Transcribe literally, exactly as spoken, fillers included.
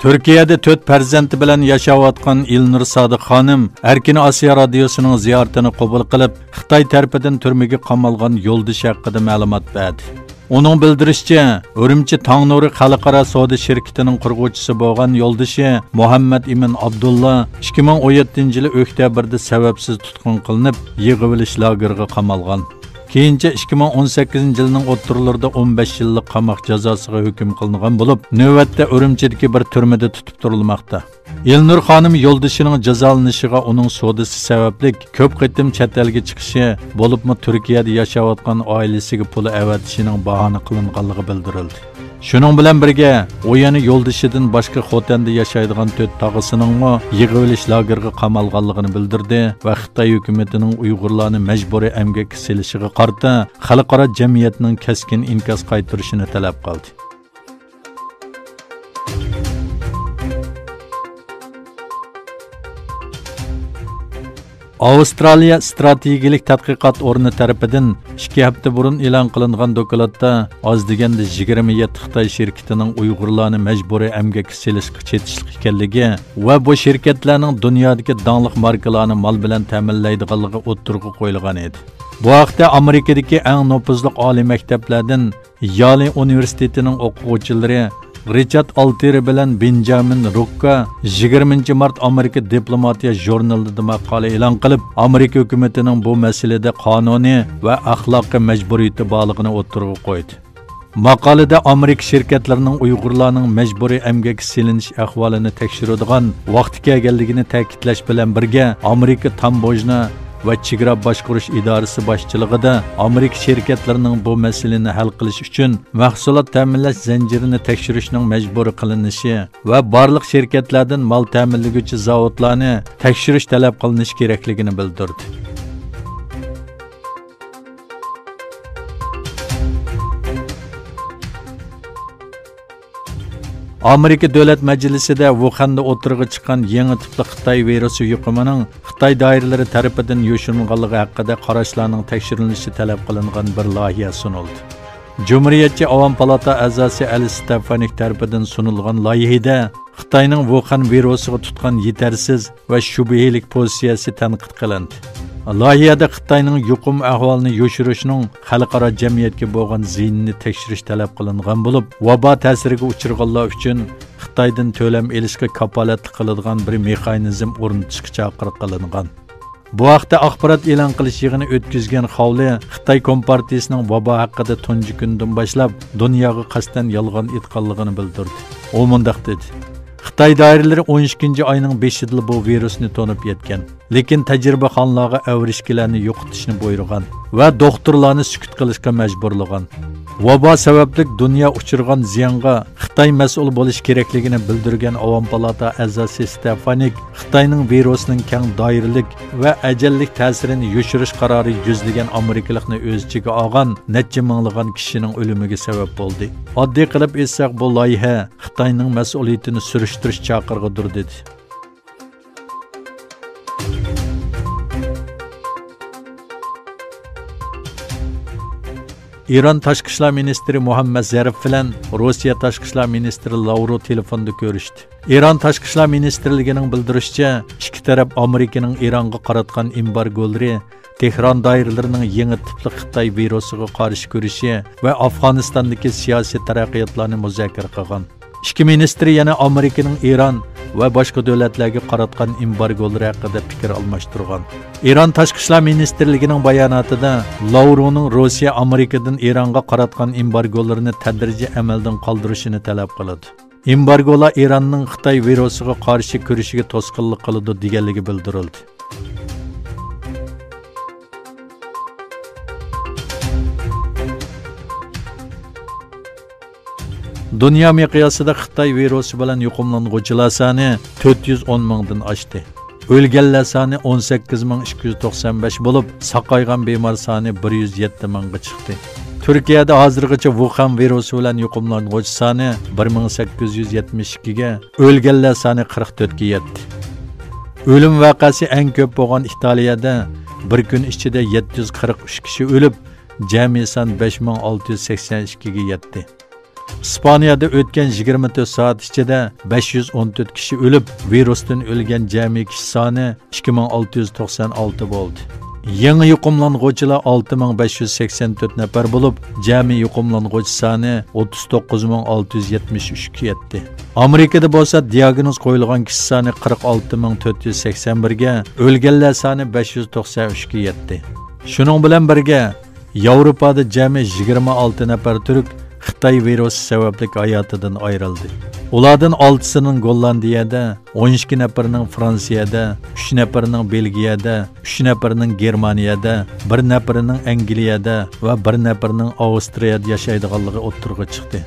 تۈركىيەدە تۆت پەرزەنتى بىلەن ياشاۋاتقان ئىلنۇر سادىق خانىم ئەركىن ئاسىيا رادىيوسىنىڭ زىيارىتىنى قوبۇل قىلىپ، خىتاي تەرىپىدىن تۈرمىگە قامالغان يولدىشى ھەققىدە مەلۇمات بەردى. ئۇنىڭ بىلدۈرۈشىچە، ئۈرۈمچى تاڭنۇرى خەلقئارا سودا شىركىتىنىڭ قۇرغۇچىسى بولغان يولدىشى مۇھەممەد ئىمىن ئابدۇللا ئىككى مىڭ ئون يەتتىنچى يىلى ئۆكتەبىردە سەۋەبسىز تۇتقۇن قىلىنىپ، يىغىۋېلىش لاگېرىغا قامالغان. كېيىنچە ئىككى مىڭ ئون سەككىزىنچى يىلنىڭ ئوتتۇرىلىرىدا ئون بەش يىللىق قاماق جازاسىغا ھۆكۈم قىلىنغان بولۇپ، نۆۋەتتە ئۈرۈمچىدىكى بىر تۈرمىدە تۇتۇپ تۇرۇلماقتا. ئىلنۇر خانىم يولدىشىنىڭ جازالىنىشىغا ئۇنىڭ سودىسى سەۋەبلىك كۆپ قېتىم چەت ئەلگە چىقىشى، بولۇپمۇ تۈركىيەدە ياشاۋاتقان ئائىلىسىگە پۇل ئەۋەتىشىنىڭ باھانە قىلىنغانلىقى بىلدۈرۈلدى. شۇنىڭ بىلەن بىرگە، ئۇ يەنە يولدىشىدىن باشقا خوتەندە ياشايدىغان تۆت تاغىسىنىڭمۇ يىغىۋېلىش لاگېرىغا قامالغانلىقىنى بىلدۈردى ۋە خىتاي ھۆكۈمىتىنىڭ ئۇيغۇرلارنى مەجبۇرىي ئەمگەككە سېلىشىغا قارىتا خەلقئارا جەمئىيەتنىڭ كەسكىن ئىنكاس قايتۇرۇشىنى تەلەپ قىلدى. ئاۋسترالىيە ئىستراتېگىيەلىك تەتقىقات ئورنى تەرىپىدىن ئىككى ھەپتە بۇرۇن ئېلان قىلىنغان دوكلاتتا ئاز دېگەندە يىگىرمە يەتتە خىتاي شىركىتىنىڭ ئۇيغۇرلارنى مەجبۇرىي ئەمگەككە سېلىشقا چېتىشلىق ئىكەنلىكى ۋە بۇ شىركەتلەرنىڭ دۇنيادىكى داڭلىق ماركىلارنى مال بىلەن تەمىنلەيدىغانلىقى ئوتتۇرىغا قويۇلغان ئىدى. بۇ ھەقتە ئامېرىكىدىكى ئەڭ نوپۇزلۇق ئالىي مەكتەپلەردىن يالى ئۇنىۋېرسىتېتىنىڭ ئوقۇغۇچىلىرى رىچارد ئالتېرى بىلەن بېنجامىن روككا يىگىرمىنچى مارت ئامېرىكا دىپلوماتىيە ژۇرنىلىدا ماقالە ئېلان قىلىپ، ئامېرىكا ھۆكۈمىتىنىڭ بۇ مەسىلىدە قانۇنىي ۋە ئەخلاقىي مەجبۇرىيىتى بارلىقىنى ئوتتۇرىغا قويدى. ماقالىدە ئامېرىكا شىركەتلىرىنىڭ ئۇيغۇرلارنىڭ مەجبۇرىي ئەمگەككە سېلىنىش ئەھۋالىنى تەكشۈرىدىغان ۋاقتى كەلگەنلىكىنى تەكىتلەش بىلەن بىرگە، ئامېرىكا تاموژنا ۋە چېگرا باشقۇرۇش ئىدارىسى باشچىلىقىدا ئامېرىكا شىركەتلىرىنىڭ بۇ مەسىلىنى ھەل قىلىش ئۈچۈن مەھسۇلات تەمىنلەش زەنجىرىنى تەكشۈرۈشنىڭ مەجبۇرىي قىلىنىشى ۋە بارلىق شىركەتلەردىن مال تەمىنلىگۈچى زاۋۇتلارنى تەكشۈرۈش تەلەپ قىلىنىشى كېرەكلىكىنى بىلدۈردى. ئامېرىكا دۆلەت مەجلىسىدە ۋۇخەندە ئوتتۇرىغا چىققان يېڭى تىپلىق خىتاي ۋىرۇسى يۇقۇمىنىڭ خىتاي دائىرىلىرى تەرىپىدىن يوشۇرۇنغانلىقى ھەققىدە قاراشلارنىڭ تەكشۈرۈلۈشى تەلەپ قىلىنغان بىر لايىھە سۇنۇلدى. جۇمھۇرىيەتچى ئاۋام پالاتا ئەزاسى ئەلى ستېفانىك تەرىپىدىن سۇنۇلغان لايىھىدە خىتاينىڭ ۋۇخەن ۋىرۇسىغا تۇتقان يېتەرسىز ۋە شۈبھىلىك پوزىتسىيەسى تەنقىد قىلىندى. لايىھەدە خىتاينىڭ يۇقۇم ئەھۋالىنى يوشۇرۇشنىڭ خەلقئارا جەمئىيەتكە بولغان زىيىنىنى تەكشۈرۈش تەلەپ قىلىنغان بولۇپ، ۋابا تەسىرىگە ئۇچرىغانلار ئۈچۈن خىتايدىن تۆلەم ئېلىشقا كاپالەتلىك قىلىدىغان بىر مېخانىزم ئورنىتىشقا چاقىرىق قىلىنغان. بۇ ھەقتە ئاخبارات ئېلان قىلىش يىغىنى ئۆتكۈزگەن خاۋلى خىتاي كومپارتىيىسىنىڭ ۋابا ھەققىدە تۇنجى كۈندىن باشلاپ دۇنياغا قەستەن يالغان ئېيتقانلىقىنى بىلدۈردى. ئۇ مۇنداق دېدى: خىتاي دائىرىلىرى ئون ئىككىنچى ئاينىڭ بېشىدىلا بۇ ۋىرۇسنى تونۇپ يەتكەن، لېكىن تەجرىبىخانىلارغا ئەۋرىشكىلەرنى يوقىتىشنى بۇيرۇغان ۋە دوختۇرلارنى سۈكۈت قىلىشقا مەجبۇرلىغان. ۋابا سەۋەبلىك دۇنيا ئۇچرىغان زىيانغا خىتاي مەسئۇل بولۇشى كېرەكلىكىنى بىلدۈرگەن ئاۋام پالاتا ئەزاسى ستېفانىك خىتاينىڭ ۋىرۇسنىڭ كەڭ دائىرىلىك ۋە ئەجەللىك تەسىرىنى يوشۇرۇش قارارى يۈزلىگەن ئامېرىكىلىقنى ئۆز ئىچىگە ئالغان نەچچە مىڭلىغان كىشىنىڭ ئۆلۈمىگە سەۋەب بولدى. ئاددىي قىلىپ ئېيتساق، بۇ لايىھە خىتاينىڭ مەسئۇلىيىتىنى سۈرۈشتۈرۈش چاقىرىقىدۇر، دېدى. ئىران تاشقى ئىشلار مىنىستىرى مۇھەممەد زەرىف بىلەن روسىيە تاشقى ئىشلار مىنىستىرى لاۋروف تېلېفوندا كۆرۈشتى. ئىران تاشقى ئىشلار مىنىستىرلىكىنىڭ بىلدۈرۈشىچە، ئىككى تەرەپ ئامېرىكىنىڭ ئىرانغا قاراتقان ئېمبارگولىرى، تېھران دائىرىلىرىنىڭ يېڭى تىپلىق خىتاي ۋىرۇسىغا قارشى كۈرىشى ۋە ئافغانىستاندىكى سىياسىي تەرەققىياتلارنى مۇزاكىرە قىلغان. ئىككى مىنىستىر يەنە ئامېرىكىنىڭ ئىران ۋە باشقا دۆلەتلەرگە قاراتقان ئېمبارگولىرى ھەققىدە پىكىر ئالماشتۇرغان. ئىران تاشقى ئىشلار مىنىستىرلىكىنىڭ باياناتىدا لاۋروۋنىڭ روسىيە ئامېرىكىدىن ئىرانغا قاراتقان ئېمبارگولىرىنى تەدرىجىي ئەمەلدىن قالدۇرۇشىنى تەلەپ قىلىدۇ. ئېمبارگولا ئىراننىڭ خىتاي ۋىرۇسىغا قارشى كۈرىشىگە توسقۇنلۇق قىلىدۇ، دېگەنلىكى بىلدۈرۈلدى. دۇنيا مىقياسىدا خىتاي ۋىرۇسى بىلەن يۇقۇملانغۇچىلار سانى تۆت يۈز ئون مىڭدىن ئاشتى. ئۆلگەنلەر سانى ئون سەككىز مىڭ ئىككى يۈز توقسان بەش بولۇپ، ساقايغان بىمار سانى بىر يۈز يەتتە مىڭغا چىقتى. تۈركىيەدە ھازىرغىچە ۋۇخەن ۋىرۇسى بىلەن يۇقۇملانغۇچى سانى بىر مىڭ سەككىز يۈز يەتمىش ئىككىگە، ئۆلگەنلەر سانى قىرىق تۆتكە يەتتى. ئۆلۈم ۋەقەسى ئەڭ كۆپ بولغان ئىتالىيەدە بىر كۈن ئىچىدە يەتتە يۈز قىرىق ئۈچ كىشى ئۆلۈپ، جەمئىي سان بەش مىڭ ئالتە يۈز سەكسەن ئىككىگە يەتتى. ئىسپانىيەدە ئۆتكەن يىگىرمە تۆت سائەت ئىچىدە بەش يۈز ئون تۆت كىشى ئۆلۈپ، ۋىرۇستىن ئۆلگەن جەمئىي كىشى سانى ئىككى مىڭ ئالتە يۈز توقسان ئالتە بولدى. يېڭى يۇقۇملانغۇچىلار ئالتە مىڭ بەش يۈز سەكسەن تۆت نەپەر بولۇپ، جەمئىي يۇقۇملانغۇچى سانى ئوتتۇز توققۇز مىڭ ئالتە يۈز يەتمىش ئۈچكە يەتتى. ئامېرىكىدا بولسا دىياگنوز قويۇلغان كىشى سانى قىرىق ئالتە مىڭ تۆت يۈز سەكسەن بىرگە، ئۆلگەنلەر سانى بەش يۈز توقسان ئۈچكە يەتتى. شۇنىڭ بىلەن بىرگە، ياۋروپادا جەمئىي يىگىرمە ئالتە نەپەر تۈرك خىتاي ۋىرۇسى سەۋەبلىك ھاياتىدىن ئايرىلدى. ئۇلاردىن ئالتىسىنىڭ گوللاندىيەدە، ئون ئىككى نەپىرىنىڭ فرانسىيەدە، ئۈچ نەپىرىنىڭ بېلگىيەدە، ئۈچ نەپىرىنىڭ گېرمانىيەدە، بىر نەپىرىنىڭ ئەنگلىيەدە ۋە بىر نەپىرىنىڭ ئاۋسترىيەدە ياشايدىغانلىقى ئوتتۇرىغا چىقتى.